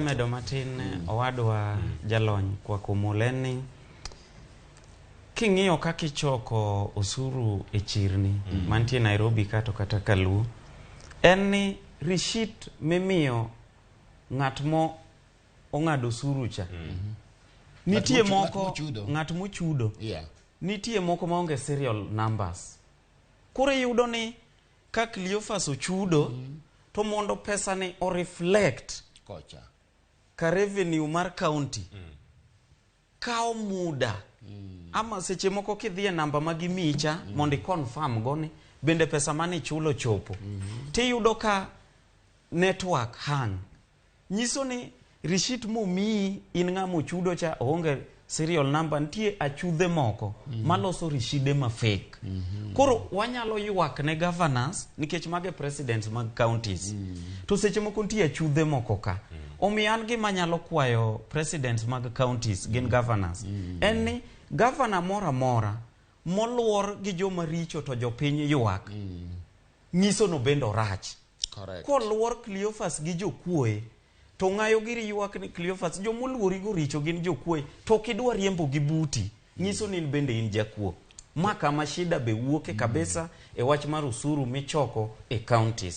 medo matin, owadwa jalony kwa Komol, en ni king'iyo kaka ichoko osuru e chirni mantie Nairobi kato kata Kaluo, en ni receipt mimiyo ng'at mo ong'ado osuru cha nitie Ng'at moko mochudo. Ng'at mochudo nitie moko maonge serial numbers. Koro iyudo ni ka Cleophas ochudo to mondo pesa ni o reflect kocha ka revenue mar county kawo muda ama seche moko kidhi e namba ma gimiyi cha mondo i confirm go ni bende pesa mane ichulo chopo, tiyudo ka network hang, nyiso ni receipt momiyi in ng'ama ochudo cha oonge serial number. Nitie achudhe moko maloso riside ma fake. Koro wanyalo ywak ne governors nikech mage presidents mag counties, to seche moko nitie achudhe moko ka. Omiyo an gima anyalo kwayo presidents mag counties gin governors en ni governor moro amora moluor gi joma richo to jopiny ywak, nyiso no bende orach. Koluor Cleophas gi jokuoe to ng'ayo giri ywak ni Cleophas jomoluorigo richo gin jokuoe, to ok idwa riembo gi buti, nyiso ni in bende in jakuo. Ma kama shida be wuoke kabisa e wach mar osuru michoko e counties.